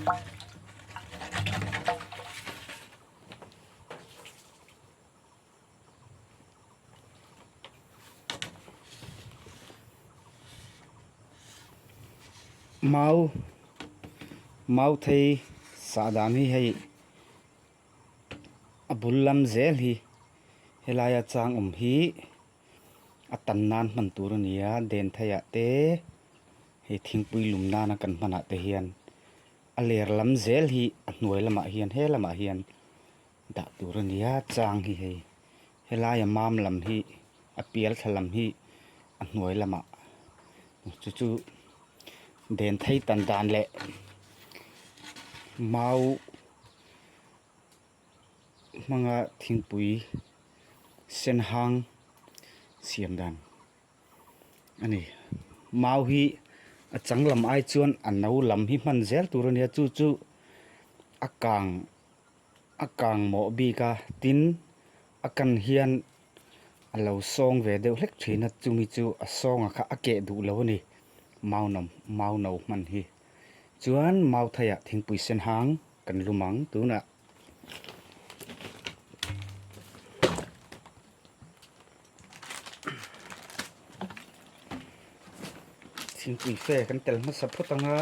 Mau mau thei sah dan hi hei a bul lam zel hi helaia chang awm hi a tan nan hman tur a ni a den theiah te hei thingpui lum nana kan hmanah te hian a ler lam zel hi a hnuai lamah hian he lamah hian dah tur a ni a chang hi hei helaia mam lam hi a pial thla lam hi a hnuai lamah chu chu den thei tan dan leh mau hmanga thingpui sen hang siam dan a ni. Mau hi a chang lam ai chuan a no lam hi hman zel tur a nia chu chu a kang a kang mawh bik a tin a kan hian a lo sawng ve deuh hlek thin a chumi chu a sawnga kha a keh duh lo a ni mau no mau no hman hi chuan mau theiah thingpui sen hang kan lum ang tunah. Thingpui fe kan tel hmasa phawt ang a.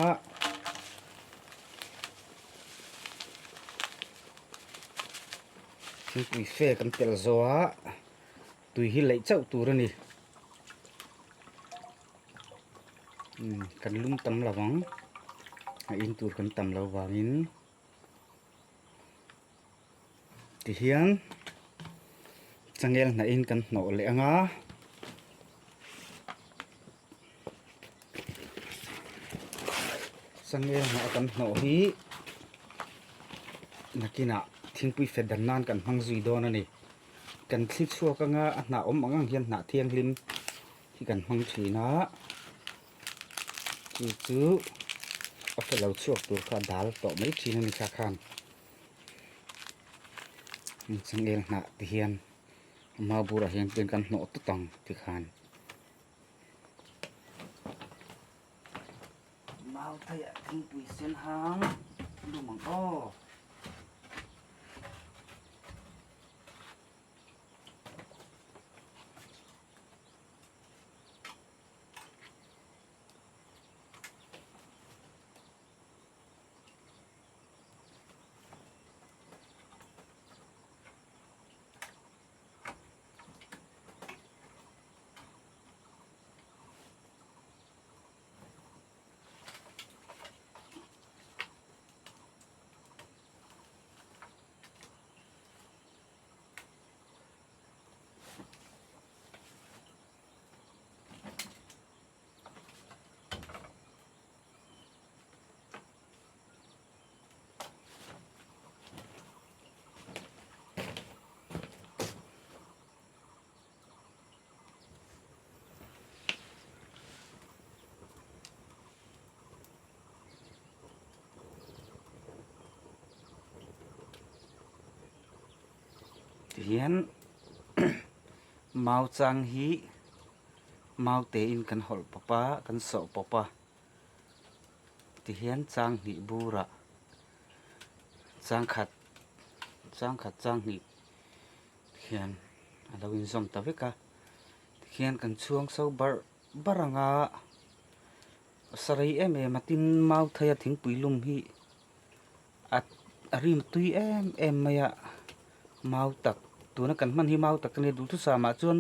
Thingpui fe kan tel zawh a tui hi leih chauh tur a ni. Kan lum tam lo ang a in tur kan tam lo vangin. Tihian changel hnahin kan hnawh leh ang a. Changel hnah kan hnawh hi nakinah thingpui fet dan nan kan hmang zui dawn a ni. Kan thli chhuak anga a hnah awm ang ang hian hnah thianghlim hi kan hmang thin a. Chu chu a fe lo chhuak tur kha a dal tawh mai thin a ni kha khan changel hnah ti hian a hma burah hian chuan kan hnawh tawt ang ti khan. Mau theiah thingpui sen hang lum ang aw. Tihian mau chang hi mau te in kan hawlh pawp a kan sawh pawp a tihian chang hnih burah chang khat chang khat chang hnih hian a lo inzawm ta vek a tikhian kan chhuang so barh barh ang a a rei em em a tin mau thei a thingpui lum hi a a rim tui em em mai a mau tak tuna kan hman hi mau tak a nia duhthusam ah chuan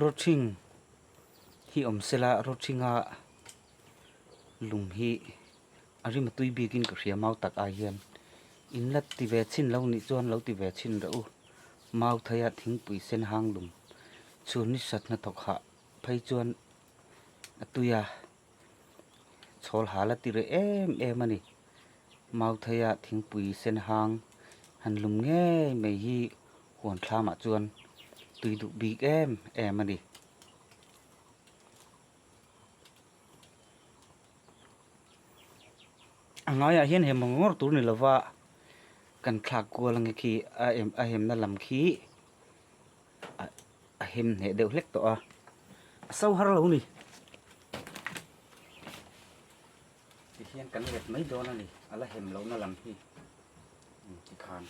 rawthing hi awm sela rawthinga lung hi a rim a tui bikin ka hria mau tak ai hian in la ti ve chhin lo nih chuan lo ti ve chhin rawh u mau theia thingpui sen hang lum chhun ni sat hnathawk hah phei chuan a tui a. Chhawl hal a ti reh em em a ni. Mautheia thingpui sen hang han lum ngei mai hi huan thlamah chuan tui duh bik em em a ni. A ngaiah hian he mawng ngawr tur ni lova kan thlak kual ange khi a a hemna lam khi a hem hneh deuh hlek tawh a a so har lo ni. Tihian kan let mai dawn a ni, a la hem lohna lam hi tikhan.